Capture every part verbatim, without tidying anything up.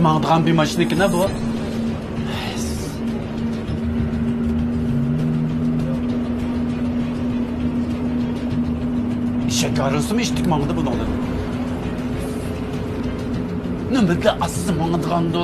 ماڭىدىغان بىر ماشىنىكىن بۇ. ئېشەك ھارۋىسىمۇ ئىتتىك ماڭىدۇ بۇنىڭدىن. نېمىدە ئاسسا ماڭىدىغاندۇ؟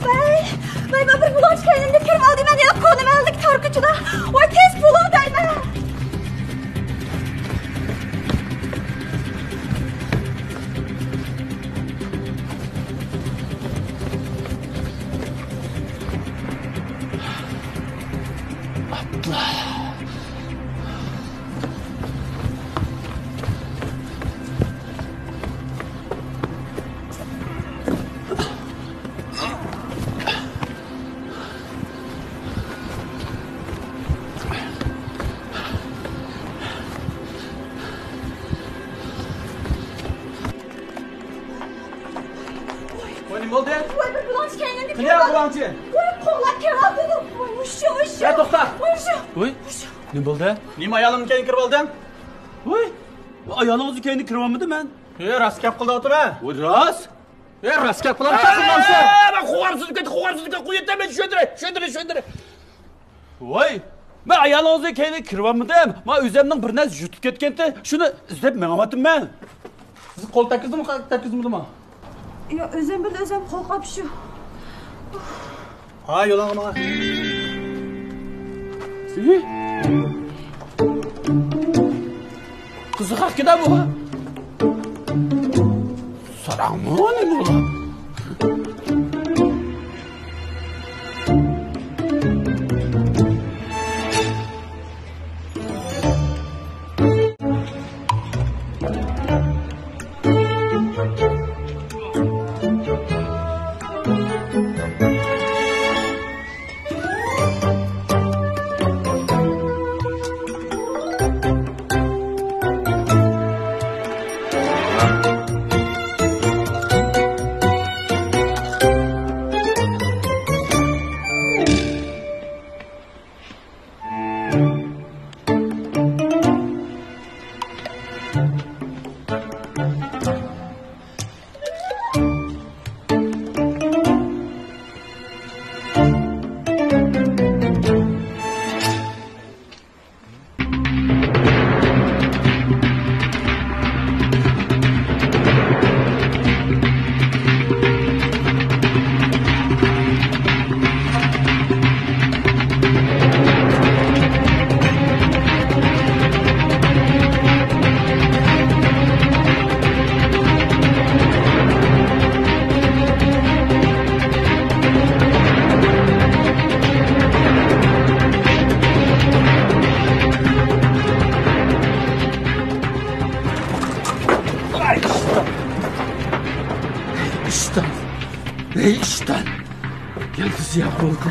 ۋەي، ۋەي، مەن بىر بۇلاڭچى كەينىمدە كىرىپ ئالدى، مەن يەنە قونۇم ئەلدىكى تار كوچىدا. ۋاي، تېز بولۇڭ دەيمەن. ئاپلا. ۋاي، نېمە بولدى؟ ۋاي، بىر بۇلاڭچى كەينىمدە قېنى كىرىۋالدى. بۇلاڭچى؟ ۋاي، قوغلاپ كىرىۋالدى. ۋاي، مۇشۇ، مۇشۇ. ۋە توختا. ۋاي، مۇشۇ. ۋاي، نېمە بولدى؟ نېمە ئايالىڭنىڭ كەينىگە كىرىۋالدىڭ؟ ۋاي، ئايالىڭىزنىڭ كەينىگە كىرىۋالمىدىم مەن. ھە، راست گەپ قىلىۋاتىمەن. ۋاي، راست؟ ھە، راست گەپ قىلىۋاتىمەن. ئە، مەن قوغارسىز كەت، قوغارسىز كەت، قويۇۋېتىمەن، چۈشەندۈرەي، چۈشەندۈرەي، چۈشەندۈرەي. ۋاي، مەن ئايالىڭىزنىڭ كەينىگە كىرىۋالمىدىم. مانا ئۆزۈمنىڭ بىر نەرسە يۇتۇپ كەتكەنتى، شۇنى ئىزدەپ مېڭىۋاتىمەن. سىز قول تەگكۈزدىمۇ، تەگكۈزمىدىما؟ ياق، ئۆزۈم بىلەن ئۆزۈم قوغلاپ شۇ. ھا، يولۇڭغا ماڭا. قىزىق ئەكىدە بۇ. ساراڭمۇ نېمە بۇ؟ ئىشتان! ئەي، ئىشتان! يالغۇز يا بولدى.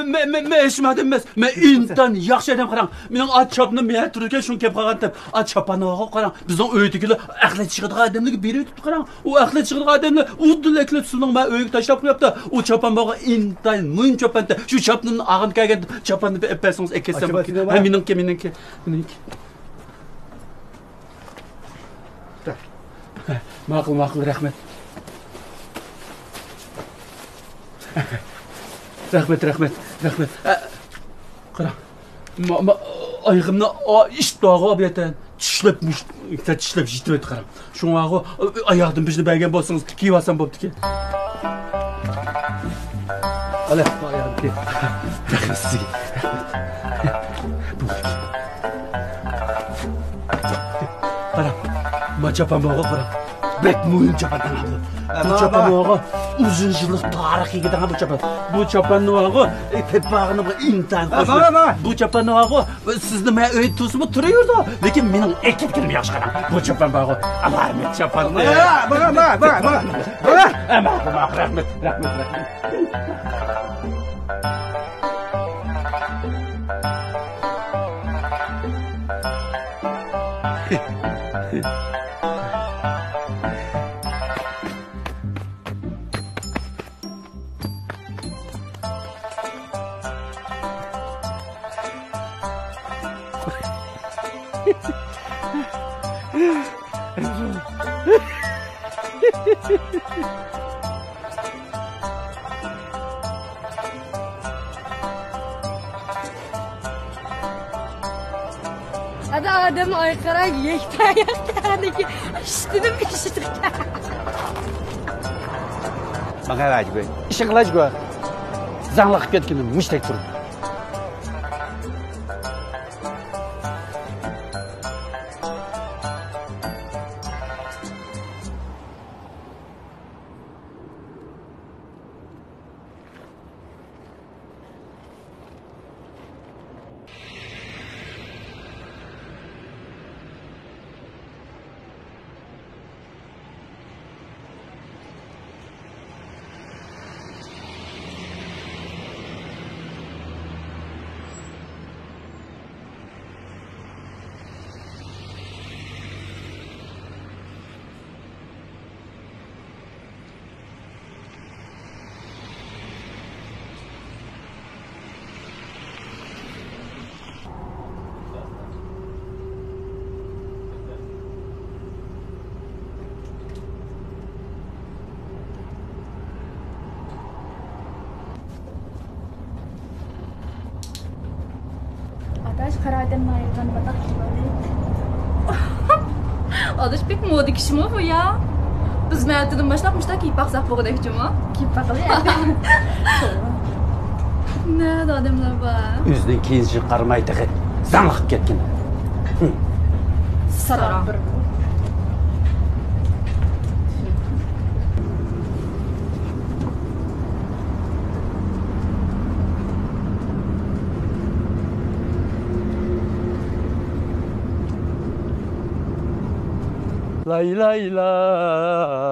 مەن، مەن، مەن، مەن ھېچنېمە ئادەم ئەمەس. مەن ئىنتايىن ياخشى ئادەم، قاراڭ. مېنىڭ ئا چاپىنىم يەنە تۇرىدىكەن، شۇڭا كېلىپ قالغانتىم. ئا چاپاننى ئالغان، قاراڭ. بىزنىڭ ئۆيدىكىلەر ئەخلەت چىقىدىغان ئادەملەرگە بېرىۋېتىپتۇ، قاراڭ. ئۇ ئەخلەت چىقىدىغان ئادەملەر ئۇدۇل ئەكلەپ سۇنىڭ مەن ئۆيگە تاشلاپ قويۇپتۇ. ئۇ چاپان بولغان ئىنتايىن مۇھىم چاپانتى. شۇ چاپىنىمنى ئالغىلى كەلگەنتىم. چاپاننى بېرىپ بەرسىڭىز، ئەكەتسەم. ئا چاپان بولىدىكەن، كىمنىڭ؟ ھە، مېنىڭكى، مېنىڭكى، مېنىڭكى. ماقۇل، ماقۇل، رەھمەت. رەھمەت، رەھمەت، رەھمەت. ئە، قاراڭ. ما، ما، ئايىغىمنى، ئا، ئىت باغۇ بۇ يەردە چىشلەپ، مۇش-، چىشلەپ يېتىۋەتتى، قاراڭ. شۇڭاغۇ، ئاياغدىن بىرنى بەرگەن بولسىڭىز، كىيىۋالسام بوپتىكەن. ئالە، ئاياغنى كىي. رەھمەت سىزگە. قاراڭ، ما چاپان بارغۇ، قاراڭ. بەك مۇھىم چاپان دەڭا بۇ. بۇ چاپان بارغۇ، ئۇزۇن يىللىق تارىخىي دەڭا بۇ چاپان. بۇ چاپاننى بارغۇ، ئە، تېپىپ ئالغىنىمغا ئىنتايىن خۇش. بۇ چاپاننى بارغۇ، سىزنى مەن ئۆيدە تۇرسىمۇ تۇرۇۋېرىدۇ. لېكىن مېنىڭ ئەكەتكىنىم ياخشى، قاراڭ. بۇ چاپان بارغۇ، ئالاھىدە چاپان. ماقۇل، ماقۇل، رەھمەت، رەھمەت، رەھمەت. ئادا ئادەم ئايقىرا يەكپەيەك ئىشتىنىم ئىشتىكەن. ماڭا ئەۋەجگە، ئىشىڭ ئىلاجگە. زاڭلىق كەتكىنىم مۇشتەك تۇرۇپ. ئاداش، قارا ئادەمنى ئايرىغان ماتاق كىيىۋالدى. ئاداش بەك مودا كىشىمۇ بۇ يا. بىز مەتىدىن باشلاپ مۇشۇنداق كىيىپ باقساق بولغۇدەكچىمۇ؟ كىيىپ باقىلى. نەدە ئادەملەر بار؟ ئۆزىنىڭ كىيىنىشىگە قارىماي تېخى زاڭلىق كەتكىن. سارا. لاي لاي لاي.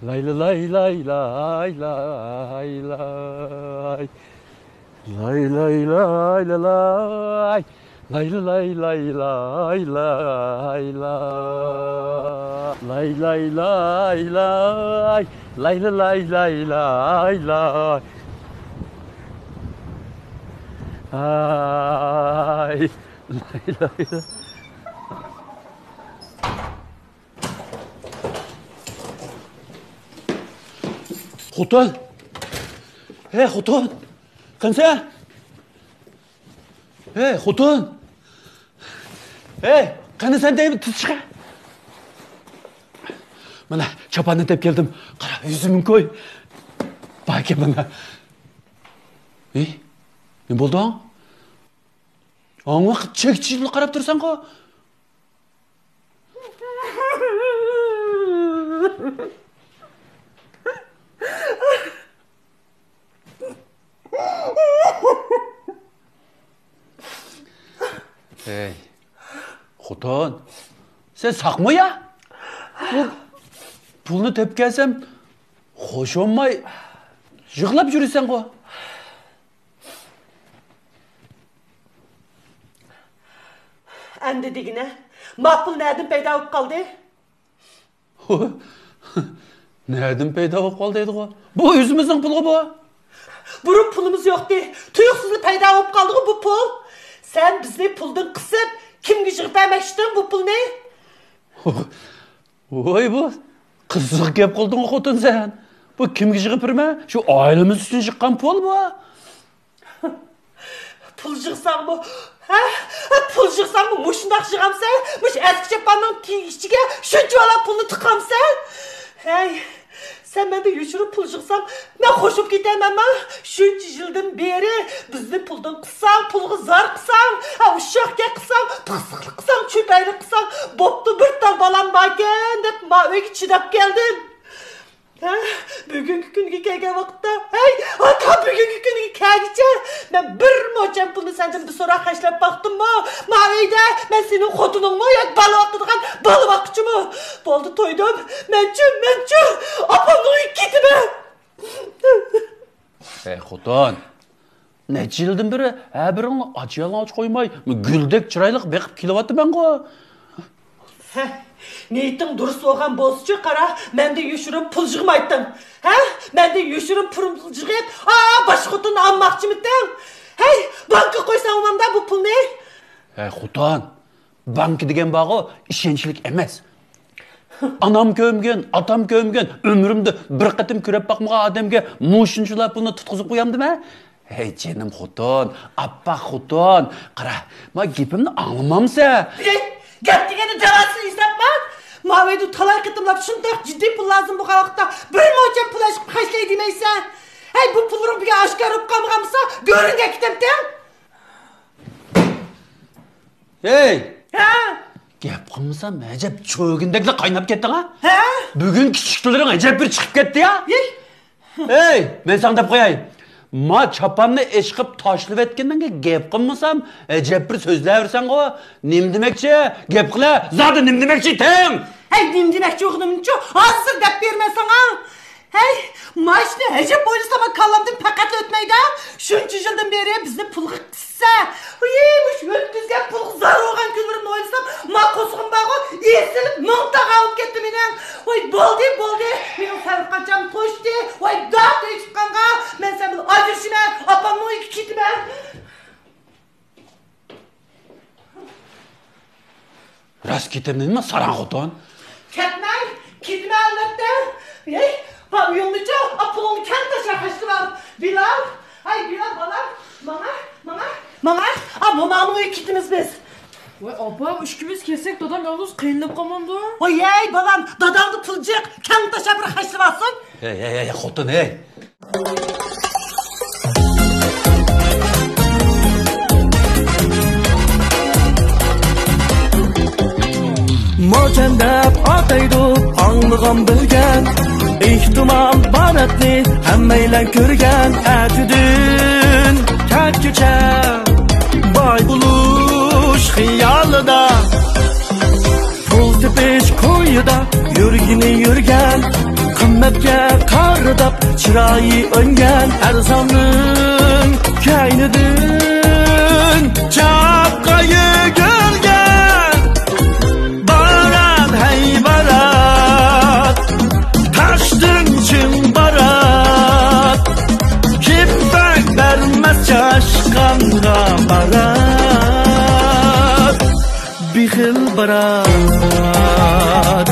لاي لا لاي لاي لاي لاي لاي. لاي لاي لاي لا لاي. لاي لا لاي لاي لاي لاي لا. لاي لاي لاي لاي. لاي لا لاي لاي لاي لاي. ئاي. لاي لاي لاي. خوتۇن! ھەي، خوتۇن! قېنى سەن؟ ھەي، خوتۇن! ھەي، قېنى سەن دەيمەن، تېز چىق! مانا، چاپاننى دەپ كەلدىم. قارا، يۈزۈمنى كوي. باركەن مانا. ئى، نېمە بولدۇڭ؟ ھاڭۋاقىت چەكچىيىپلا قاراپ تۇرساڭغۇ. ھەي، خوتۇن، سەن ساقمۇ يا؟ بۇ پۇلنى تېپىپ كەلسەم، خوش بولماي يىغلاپ يۈرىسەنغۇ. ئەمدى دېگىنە، ما پۇل نەدىن پەيدا بولۇپ قالدى؟ نەدىن پەيدا بولۇپ قالدى دەيدىغۇ؟ بۇ ئۆزىمىزنىڭ پۇلىغۇ بۇ. بۇرۇن پۇلىمىز يوقتى. تۇيۇقسىزلا پەيدا بولۇپ قالدىغۇ بۇ پۇل. سەن بىزنى پۇلدىن قىسىپ، كىمگە يىغىپ بەرمەكچىدىڭ بۇ پۇلنى؟ ۋاي بۇ، قىزىق گەپ قىلدىڭ خوتۇن سەن. بۇ كىمگە يىغىپ بېرىمەن؟ شۇ ئائىلىمىز ئۈچۈن يىغقان پۇل بۇ. پۇل يىغساڭمۇ، ھە؟ پۇل يىغساڭمۇ مۇشۇنداق يىغامسەن؟ مۇشۇ ئەسكى چاپاننىڭ تېگى ئىچىگە شۇنچىۋالا پۇلنى تىقامسەن؟ ھەي، سەن مەندىن يوشۇرۇن پۇل يىغساڭ، مەن خوش بولۇپ كېتەرمەنما؟ شۇنچە يىلدىن بېرى بىزنى پۇلدىن قىسساڭ، پۇلغا زار قىلساڭ، ھە، ئۇششاق گەپ قىلساڭ، پىخسىقلىق قىلساڭ، چۆپەيلىك قىلساڭ، بوپتۇ، بىر تال بالام باركەن دەپ، ما ئۆيگە چىداپ كەلدىم. ھە، بۈگۈنكى كۈنگە كەلگەن ۋاقىتتا، ھەي، ئاتا، بۈگۈنكى كۈنگە كەلگۈچە مەن بىر موچەن پۇلنى سەندىن بىر سوراق خەجلەپ باقتىممۇ؟ ما ئۆيدە مەن سېنىڭ خوتۇنۇڭمۇ ياكى بالا باقىدىغان بالا باققۇچىمۇ؟ بولدى، تويدۇم. مەنچۇ، مەنچۇ ئاپامنىڭ ئۆيىگە كېتىمەن. ئەي خوتۇن، نەچچە يىلدىن بېرى ھە بىرىڭلار ئاچ يالىڭاچ قويماي، گۈلدەك چىرايلىق بېقىپ كېلىۋاتىمەنغۇ. ھە، نىيىتىڭ دۇرۇس بولغان بولسىچۇ، قارا، مەندىن يوشۇرۇن پۇل يىغمايتتىڭ. ھە؟ مەندىن يوشۇرۇن پۇل يىغىپ، ئا، باشقا خوتۇننى ئالماقچىمىتىڭ؟ ھەي، بانكىغا قويساڭ بولمامدا بۇ پۇلنى؟ ھەي خوتۇن، بانكا دېگەن بارغۇ، ئىشەنچلىك ئەمەس. ئانام كۆرمىگەن، ئاتام كۆرمىگەن، ئۆمرۈمدە بىر قېتىم كۆرۈپ باقمىغان ئادەمگە مۇشۇنچىلا پۇلنى تۇتقۇزۇپ قويامدىمەن؟ ھەي جېنىم خوتۇن، ئاپپاق خوتۇن، قارا، ما گېپىمنى ئاڭلىمامسەن؟ ھەي، گەپ دېگەندە دەۋاسىنى ھېساب بار. ماۋۇ يەردە تالاي قېتىملاپ شۇنداق جىددىي پۇل لازىم بولغان ۋاقىتتا بىر موچەن پۇل ئېچىپ خەجلەي دېمەيسەن. ھەي، بۇ پۇللىرىڭ بۈگۈن ئاشكارا بولۇپ قالمىغان بولسا، گۆرۈڭگە كېتەمتىڭ. ھەي! ھە؟ گەپ قىلمىسام، ئەجەب چۆگۈندەكلا قايناپ كەتتىڭ ھە؟ ھە؟ بۈگۈن كىچىكلىرىڭ ئەجەب بىر چىقىپ كەتتى يا. ھەي! ھەي، مەن ساڭا دەپ قوياي. ما چاپاننى ئېشقىپ تاشلىۋەتكىنىڭگە گەپ قىلمىسام، ئەجەب بىر سۆزلەۋېرىسەنغۇ. نېمە دېمەكچى؟ گەپ قىلە، زادى نېمە دېمەكچى ئىدىڭ؟ ھەي، نېمە دېمەكچى بولغىنىمنىچۇ، ھازىر دەپ بېرىمەن ساڭا. ھەي، مانا شۇنى ئەجەب ئويلىسام كاللامدىن پەقەتلا ئۆتمەيدۇ. شۇنچە يىلدىن بېرى بىزنى پۇلغا قىسسا. ۋىي، مۇشۇ ئۆتكۈزگەن پۇلغا زار بولغان كۈنلىرىمنى ئويلىسام، ما قورسىقىم بارغۇ، ئېسىلىپ مىڭ تاغا بولۇپ كەتتى مېنىڭ. ۋاي، بولدى، بولدى. مېنىڭ سەۋر قاچام توشتى. ۋاي، دات ئېچىققانغا، مەن سەن بىلەن ئاجرىشىمەن، ئاپامنىڭ ئۆيىگە كېتىمەن. راست كېتەمدىمۇ ساراڭ خوتۇن؟ كەتمەي، كېتىمەن ئەلۋەتتە. ھەي، بار ئۆيۈڭنىچۇ، ئاپىڭنى كەڭ تاشلاپ خەجلىۋال. بىلال، ھەي بىلال بالام، ماڭا، ماڭا، ماڭا. ئا، موماڭنىڭ ئۆيىگە كېتىمىز بىز. ۋاي ئاپا، ئىككىمىز كەتسەك دادام يالغۇز قىينىلىپ قالمامدۇ؟ ۋاي ھەي بالام، داداڭدا پۇل جىق، كەڭ تاشلاپ بىر خەجلىۋالسۇن. ھەي، ھەي، ھەي، خوتۇن، ھەي. موچەن دەپ ئاتايدۇ ئاڭلىغان بىلگەن، ئېھتىمال باراتنى ھەممەيلەن كۆرگەن. ئەتىدىن كەچكىچە باي بولۇش خىيالىدا، پۇل تېپىش كويىدا يۈرگىنى يۈرگەن، قىممەتكە قارىداپ چىرايى ئۆڭگەن، ئەرزاننىڭ كەينىدىن چاپقا يۈگۈرگەن. بارات، ھەي بارات، تاشتىن چىڭ بارات، كىم بەك بەرمەس چاشقانغا بارات. بېخىل بارات.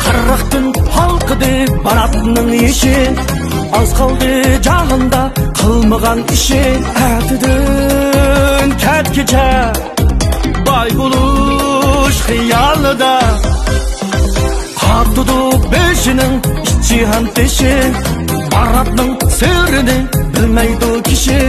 قىرىقتىن ھالقىدى باراتنىڭ يېشى، ئاز قالدى جاھاندا قىلمىغان ئىشى ئەتىدىن كەچكىچە باي بولۇش خىيالىدا. قاتىدۇ بېشىنىڭ ئىچى ھەم تېشى، باراتنىڭ سىرىنى بىلمەيدۇ كىشى.